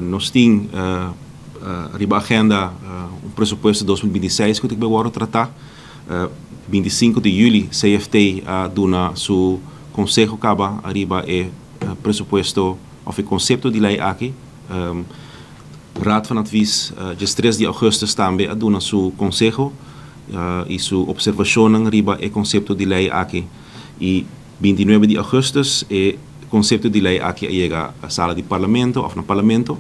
Nos tin riba agenda un presupuesto 2026 ku ta bai trata. 25 di yüli CFT a duna su konseho kaba riba e presupuesto òf e konsepto di lei aki. Raad van Advies, dia 3 di ougùstùs tambe a duna su konseho i su opservashon riba e konsepto di lei aki. I 29 di ougùstùs e konsepto di lei aki a yega na sala di parlamento òf na parlamento.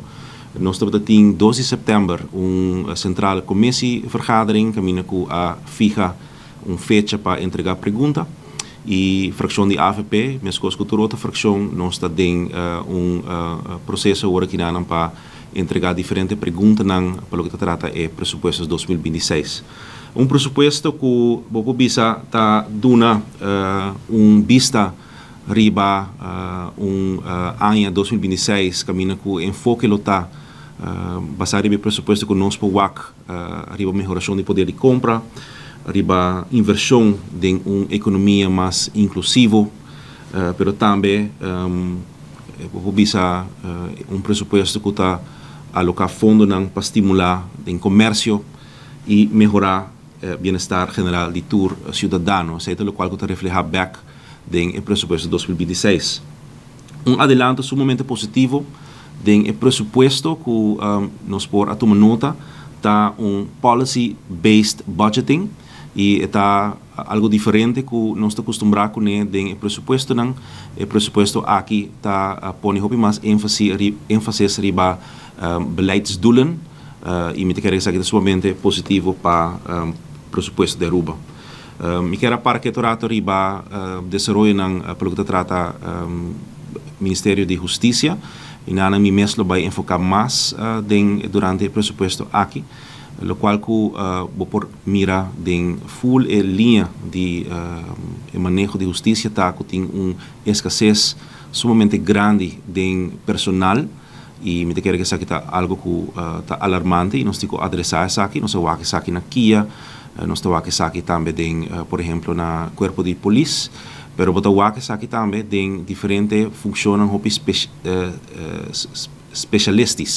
Nos tin 2 di sèptèmber un centrale commissievergadering, kaminda ku a fiha un fecha pa entregá pregunta. I frakshon di AVP, meskos ku otro frakshon, nos ta den un proseso awor aki pa entregá diferente pregunta pa loke ta trata e presupuesto 2026. Un presupuesto ku bo por bisa ta duna un bista riba un aña 2026 kaminda ku enfoke lo ta basá riba presupuesto ku nos por wak riba mehorashon di poder di kompra, riba invershon den un ekonomia mas inklusivo, pero tambe bisa un presupuesto ku ta aloká fondo pa stimulá e komersio i mehorá bienestar general di tur siudadano, esei ta loke ta reflehá bèk den e presupuesto 2026. Un adelanto sumamente positivo den e presupuesto ku nos por a tuma nota ta un policy-based budgeting i ta algu diferente ku nos ta kustumbrá kuné den e presupuesto nan. E presupuesto aki ta pone hopi mas énfasis riba beleidsdoelen i mi ta kere esaki ta sumamente positivo pa presupuesto di Aruba. Mi ke para ketu riba desaroyo nan pa loke ta trata Ministerio di Hustisia i nan mi mes lo bai enfoká mas durante e presupuesto aki, loke ku bo por mira den full e liña di maneho di hustisia ta ku tin un eskases sumamente grandi di personal i mi ta kere ku esaki ta algu ku ta alarmante i nos tin ku adresá esaki. Nos a wak esaki na KIA, nos ta wak esaki tambe den por ehèmpel, na kuerpo di polis, pero bo ta wak esaki tambe den diferente funshon hopi spesialistisch.